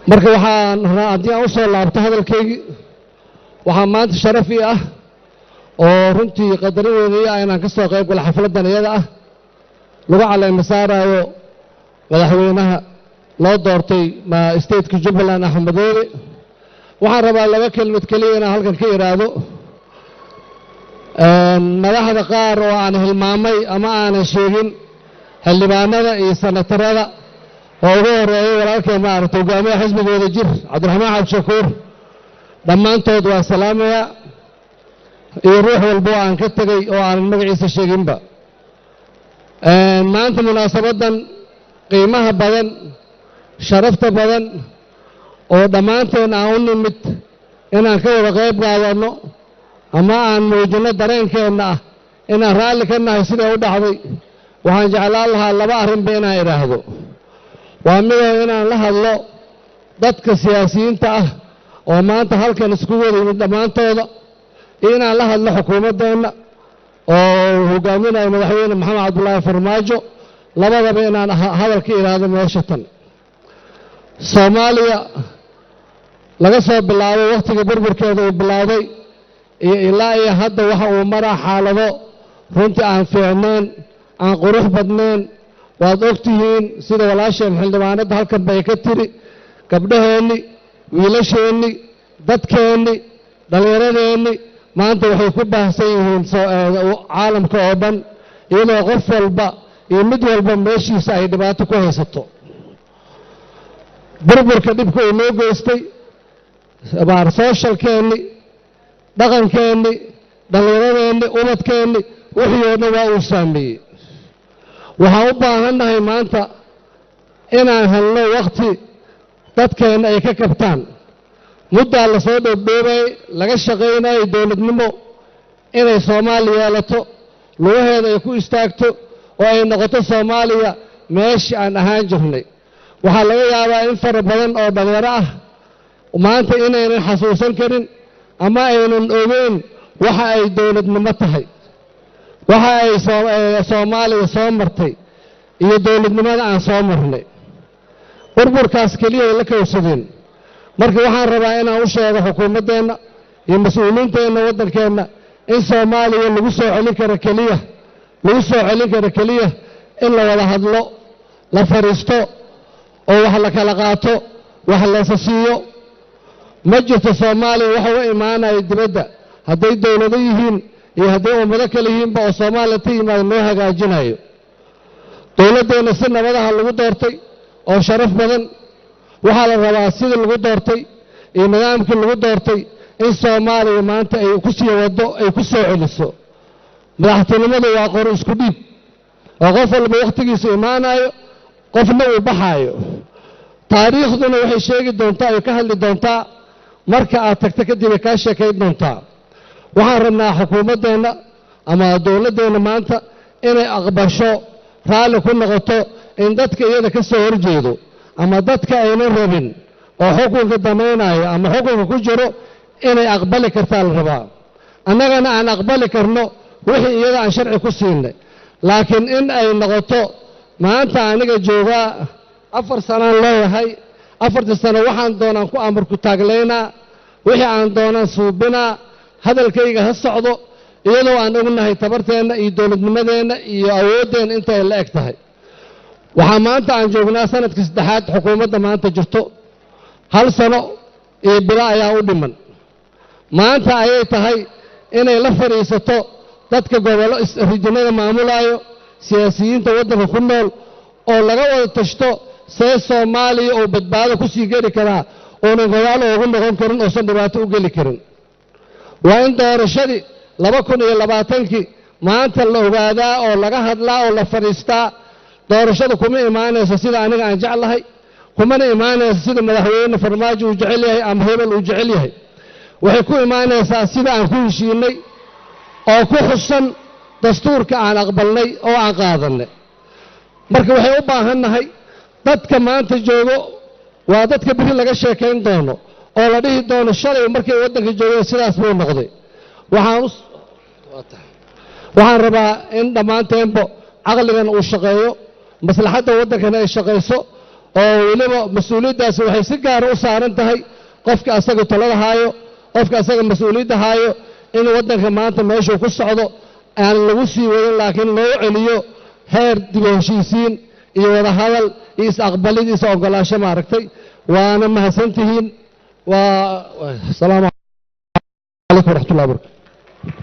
Marka waxaan rabaa, haddii aan u soo laabto hadalkaygii, waxaa maanta sharaf ii ah oo runtii qadarin weynaya ah inaan ka soo qayb galo xafladdan iyada ah lagu caleema saaraayo madaxweynaha loo doortay stateka Jubbaland, Axmed Madoobe. Waxaan rabaa laba kelmad keliya inaan halkan ka idhaahdo. Madaxda qaar oo aan hilmaamay ama aanan sheegin, xildhibaanada iyo sanatarada oo ugu horeeyay walaalkay, maaragtay, hogaamiyaha xisbiga Wadajir, Cabdiraxmaan Cabdishakuur, dhammaantood waa salaamayaa, iyo ruux walba oo aan ka tegey oo aanan magaciisa sheeginba. Maanta munaasabaddan qiimaha badan, sharafta badan oo dhammaanteen aan u nimid inaan ka wada qayb qaadanno ama aan muujinno dareenkeenna ah inaan raalli ka nahay siday u dhacday, waxaan jeclaan lahaa laba arrinba inaan idhaahdo. Waa midoo inaan la hadlo dadka siyaasiyiinta ah oo maanta halkan isku wada yimid dhammaantooda, iyo inaan la hadlo xukuumaddeenna oo hogaaminayo madaxweyne Maxamed Cabdulaahi Farmaajo. Labadaba inaan hadal ka idhaahdo meesha tan. Soomaaliya laga soo bilaabo wakhtiga burburkeeda uu bilowday iyo ilaa iyo hadda, waxa uu maraa xaalado runtii aan fiicnayn, aan qurux badnayn. Waad og tihiin, sida walaasheen xildhibaanadda halkan bay ka tiri, gabdhaheenni, wiilasheenni, dadkeenni, dhallinyaradeenni maanta waxay ku baahsan yihiin caalamka oo dhan, iyadoo qof walba iyo mid walba meeshiisa ay dhibaato ku haysato. Burburka dhibka uu noo geystay socialkeenni, dhaqankeenni, dhallinyaradeenni, ubadkeenni, wixii oo dhan waa uu saameeyey. Waxaan u baahannahay maanta inaan helno wakhti dadkeenna ay ka kabtaan. Muddaa lasoo dhoobdhoobayay, laga shaqaynayo dowladnimo inay Soomaaliya yeelato, lugaheeda ay ku istaagto oo ay noqoto Soomaaliya meeshii aan ahaan jirnay. Waxaa laga yaabaa in fara badan oo dhallinyaro ah maanta inaynan xasuusan karin ama aynan ogeyn waxa ay dowladnimo tahay, waxa ay Soomaaliya soo martay iyo dowladnimada aan soo marnay. Burburkaas keliya ay la kowsadeen. Marka waxaan rabaa inaan u sheego xukuumaddeenna iyo mas-uuliyiinteenna waddankeenna in Soomaaliya lagu soo celin karo keliya, lagu soo celin karo keliya in la wada hadlo, la fadhiisto oo wax la kala qaato, wax laysa siiyo. Ma jirto Soomaaliya wax uga imaanaya dibadda, hadday dowlado yihiin iyo hadday ummado kale yihiinba, oo Soomaaliya ta yimaada noo hagaajinayo. Dowladdeenna si nabadaha lagu doortay oo sharaf badan. Waxaa la rabaa sidii lagu doortay iyo nidaamkii lagu doortay in Soomaaliya maanta ay ku sii waddo, ay ku soo celiso. Madaxtinimadu waa qor isku dhiib oo qof walba wakhtigiisu imaanayo, qofna uu baxaayo. Taariikhduna waxay sheegi doontaa, ay ka hadli doontaa marka aad tagto kadib, ay kaa sheekayn doontaa. Waxaan rabnaa xukuumaddeenna ama dowladdeenna maanta inay aqbasho, raalli ku noqoto in dadka iyada ka soo horjeedo ama dadka aynan rabin oo xukunka damaynaayo ama xukunka ku jiro inay aqbali kartaa la rabaa, annagana aan aqbali karno wixii iyada aan sharci ku siinay. Laakiin in ay noqoto maanta aniga joogaa, 4 sanaan leeyahay, 4tii sano waxaan doonaan ku amar ku taaglaynaa, wixii aan doonaan suubinaa, hadalkayga ha socdo, iyadoo aan ognahay tabarteenna iyo dowladnimadeenna iyo awooddeenna intay la eg tahay. Waxaa maanta aan joognaa sanadkii saddexaad xukuumadda maanta jirto. Hal sano iyo bilo ayaa u dhiman. Maanta ayay tahay inay la fadhiisato dadka gobollo regionada maamulaayo, siyaasiyiinta waddanka ku nool, oo laga wada tashto see Soomaaliya oo badbaado ku sii geli karaa, uunan gadaal oogu noqon karin, uusan dhibaato u geli karin. Waa in doorashadii 2020-kii maanta la ogaadaa oo laga hadlaa oo la fadhiistaa. Doorashada kuma imaanayso sida aniga aan jeclahay, kumana imaanayso sida madaxweyne Farmaajo uu jecel yahay ama hebel uu jecel yahay. Waxay ku imaanaysaa sida aan ku heshiinay oo ku xusan dastuurka aan aqbalnay oo aan qaadanay. Marka waxay u baahan nahay, dadka maanta joogo waa dadka biri laga sheekayn doono oo la dhihi doono shalay markay waddanka joogeen sidaas buu noqday. Waxaan rabaa in dhammaanteenba caqligan uu shaqeeyo, maslaxadda waddankana ay shaqayso. Oo weliba mas-uuliyaddaasi waxay si gaara u saaran tahay qofka asaga talada haayo, qofka asaga mas-uuliyadda haayo, in waddanka maanta meeshuu ku socdo aan lagu sii wadin, laakiin loo celiyo heer dib u heshiisiin iyo wadahadal iyo is-aqbalid, is ogolaasho maaragtay. Waana mahadsantihiin. Waa asalaamu calaykum waraxmatullahi wabarakatu.